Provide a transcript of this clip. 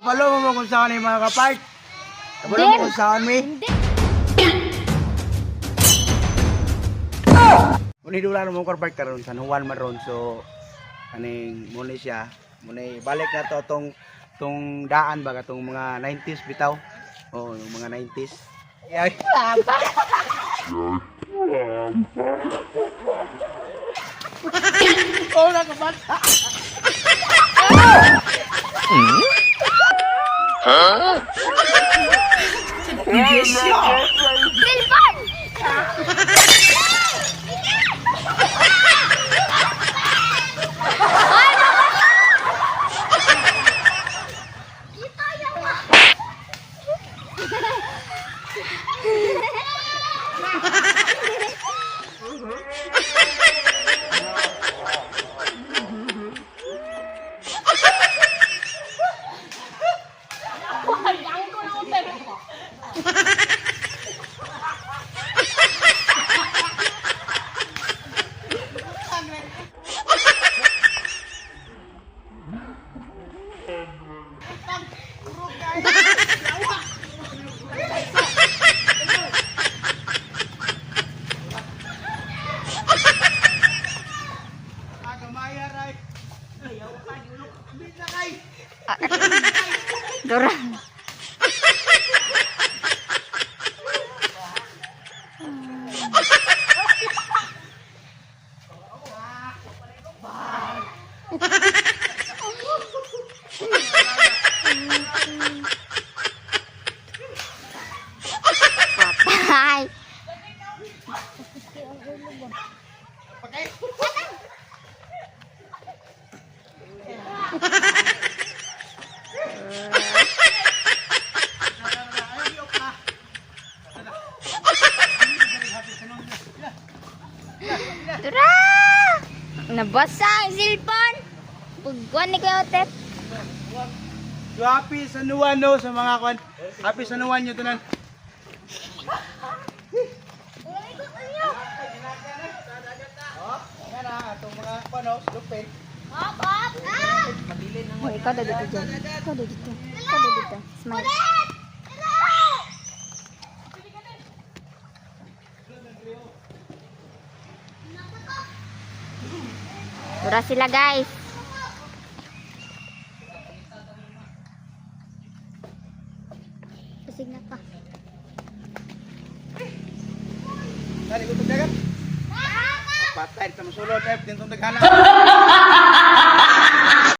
Kabalo mo kung saan ni mga kapart. Kabalo mo kung saan mi. Hindi. Muni dula mo kapart karon San Juan man ron, so kaning muni siya. Muni balik na to tong tong daan ba katong mga 90s bitaw. Oo, yung mga 90s. Ay. Oh, nakabata. Silpan! Dora. Patay. Dora! Nabasa ang silpon. Pagkuhan ni Kuya Otep. So happy San Juan no sa mga kwan. Happy San Juan nyo tanan. Yan na atong mga kwan no, lupit. Oh, ikaw daw dito dyan. Ikaw daw dito. Ikaw daw dito. Smile. Dura sila, guys. Pasig na ka. Dali ko dagat. Patay sa masulod eh, dintong taghana.